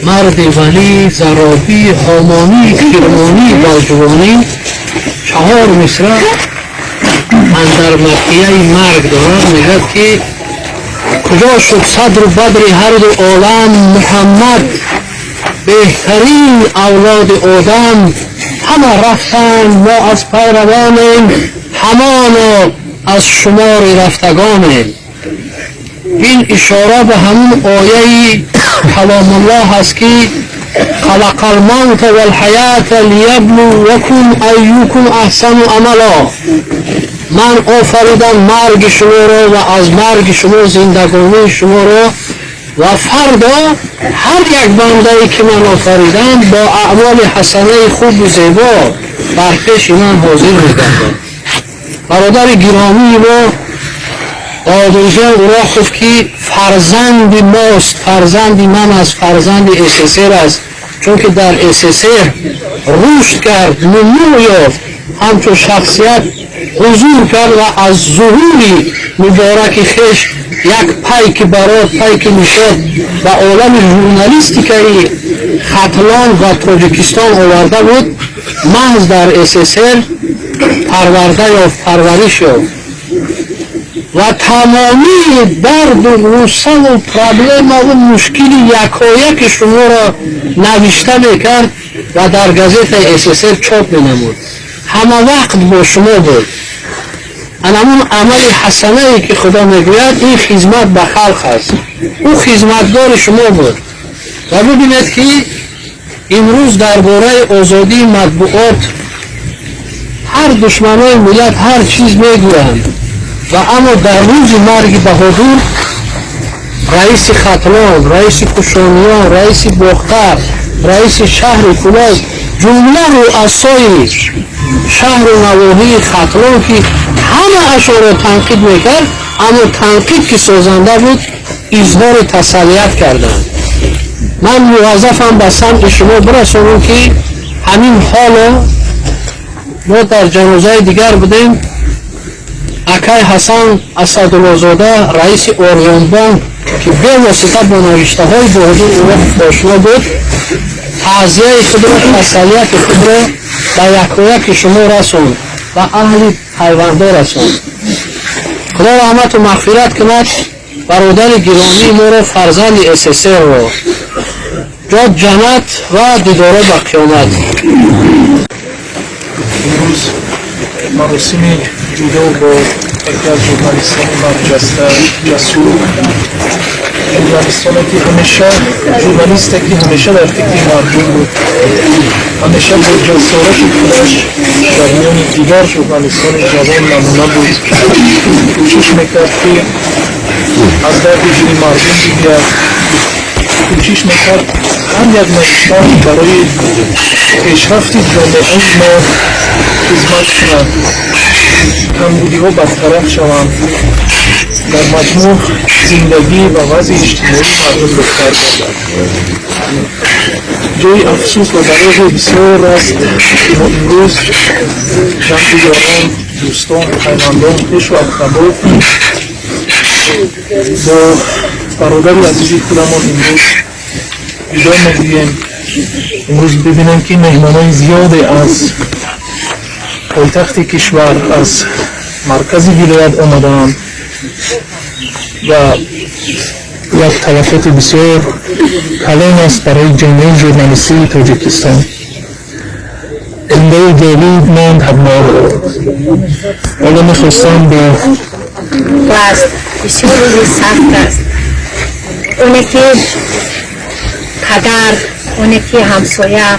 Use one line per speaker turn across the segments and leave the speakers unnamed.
Марди валӣ, Заробӣ, Ҳомонӣ, Кирмонӣ, Балҷувонӣ чаҳор мисра андар мадҳияи марг дорад. Мегӯяд, ки куҷо шуд садру бадри ҳарду олам, Муҳаммад, беҳтарин авлоди Одам. Ҳама рафтанд, мо аз пайравонем, ҳамоно аз шумори рафтагонем. Ин ишора ба ҳамун ояи каломуллоҳ аст, ки خلق الموت والحياة ليبلوكم أيكم أحسن عملا. Ман офаридам марги шуморо ва аз марги шумо зиндагонии шуморо ва фардо ҳар як бандае, ки ман офаридам, бо аъмоли ҳасанаи хубу зебо бар пеши ман ҳозир мегардад. Бародари гиромии мо Баҳодурҷон Урохов, ки фарзанди мост, фарзанди ман аст, фарзанди СССР аст, чунки дар СССР рушд кард, нумӯ ёфт, ҳамчун шахсият ҳузур кард ва аз зуҳури мубораки хеш як пайки барот, пайки нишод ба олами журналистикаи Хатлон ва Тоҷикистон оварда буд, маҳз дар СССР парварда ёфт, парвариш ёфт ва тамомии дарду ғуссаву проблемаву мушкили якояки шуморо навишта мекард ва дар газетаи СССР чоп менамуд. Ҳама вақт бо шумо буд. Анамун амали ҳасанае, ки Худо мегӯяд, ин хизмат ба халқ аст. Ӯ хизматгори шумо буд. Ва бибинед, ки имрӯз дар бораи озодии матбуот ҳар душманои миллат ҳар чиз мегӯянд ва аммо дар рӯзи марги Баҳодур раиси Хатлон, раиси Кушониён, раиси Бохтар, раиси шаҳри Кӯлоб, ҷумла рӯасои шаҳру навоҳии Хатлон, ки ҳама ашоро танқид мекард, аммо танқид ки созанда буд, изҳори тасаллият карданд. Ман муваззафам ба самъи шумо бирасонам, ки ҳамин ҳоло мо дар ҷанозаи дигар будем. Акай Ҳасан Асадуллозода, раиси Орионбонк, ки бевосита бо навиштаҳои Баҳодур Урохов ошно буд, таъзияи худро, тасаллияти худро ба якояки шумо расонд, ба аҳли пайвандо расонд. Худо раҳмату мағфират кунад бародари гиромии моро, фарзанди СССРро. Ҷод ҷаннат ва дидоро ба қиёмат.
Имрӯз маросими ҷудо бо яке аз журналистони барҷаста, ҷасур, журналистоне ки ҳамеша, журналисте ки ҳамеша дар фикри мардум буд, ҳамеша бо ҷасорати худаш дар миёни дигар журналистони ҷавон намуна буд, кӯшиш мекард, ки аз дарди дили мардум бигӯяд, кӯшиш мекард ҳар як навиштан барои пешрафти ҷомеаи мо хизмат кунад, камбудиҳо бартараф шаванд, дар маҷмӯъ зиндагӣ ва вазъи иҷтимоии мардум беҳтар гардад. Ҷои афсӯс ва дарози бисёр аст, ки мо имрӯз ҷамъи ёрон, дӯстон, пайвандон, хешу ақрабо бо бародари азизи худамон имрӯз видоъ мегӯем. Имрӯз бибинем, ки меҳмонои зиёде аз пойтахти кишвар, аз маркази вилоят омадаанд ва як талафоти бисёр калон аст барои ҷомеаи журналистии Тоҷикистон. Зиндаи ҷовид монд ҳамморо. Ҳоло мехостам бо
Аст, бисёр рӯзи сахт аст. Оне ки падар, оне ки ҳамсоя,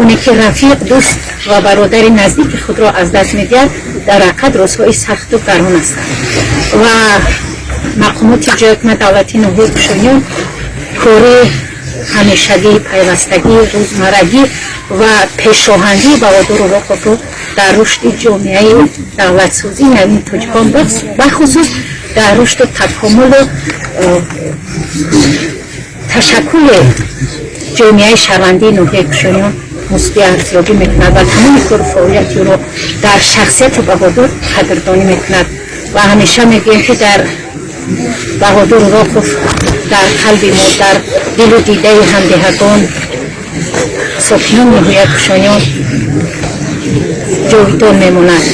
оне ки рафиқ, дӯст ва бародари наздики худро аз даст медиҳад, дар ҳақиқат рӯзҳои сахту гарон ҳастанд. Ва мақомоти ҷои давлати ноҳияи Кушониён кори ҳамешагӣ, пайвастагӣ, рӯзмаррагӣ ва пешоҳангии Баҳодур Уроховро дар рушди ҷомеаи давлатсозии навини тоҷикон, бахусус дар рушду такомулу ташаккули ҷомеаи шаҳрвандии ноҳияи Кушониён мусбӣ арзёбӣ мекунад ва тамоми кору фаъолияти ӯро дар шахсияти Баҳодур қадрдонӣ мекунад. Ва ҳамеша мегӯем, ки дар Баҳодур Уроқов дар қалби мо, дар дилу дидаи ҳамдеҳагон, сокинони ноҳияи Кушониён ҷовидон мемонад.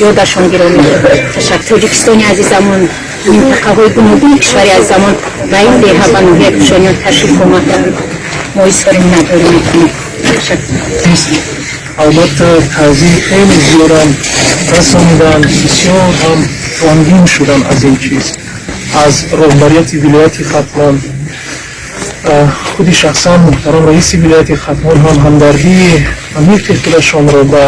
Ёдашон гиромӣ. Ташаккур. Тоҷикистони азизамон, минтақаҳои гуногуни кишвари азизамон ба ин деҳа, ба ноҳияи Кушониён ташриф омаданд. Мо изҳори миннатдорӣ мекунем. Ташаккур.
Албатта, таъзим хеле зиёдам расониданд, бисёр ҳам ғамгин шудам аз ин чиз. Аз роҳбарияти вилояти Хатлон, худи шахсан муҳтарам раиси вилояти Хатлон ҳам ҳамдардии амиқи худашонро ба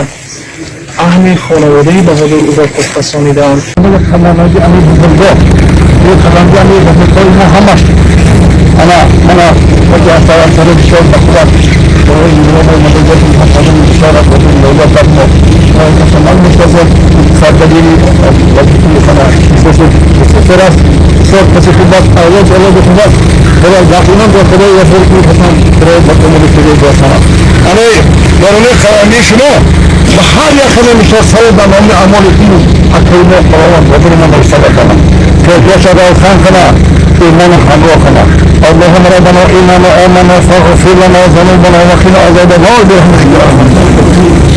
аҳли хонаводаи Баҳодур Уроқов расонидаанд.
Қамарнаги ами бузургвор, қамарнаги ами бузургвори мо ҳамаш ана мана ваҷаҳтаваттаро бисёр ба худат бисёр ман мешнасам, сардабири вазифаи аст, бисёр каси хуб аст, авлод авлоди хуб аст. Худо яқинан ба Худои ғафур ки хасан ба камоли фирӯз расонад. Ане барои қаванди шумо ба ҳар як хана мишо савоб ба номи амоли дину акаи мо Худованд ватани мо нависада кана, фотиҳаша равхан кана, имон ҳамроҳ кана. اللهم ربنا إننا آمنا فاغفر لنا ذنوبنا وقنا عذاب النار برحمتك يا أرحم الراحمين.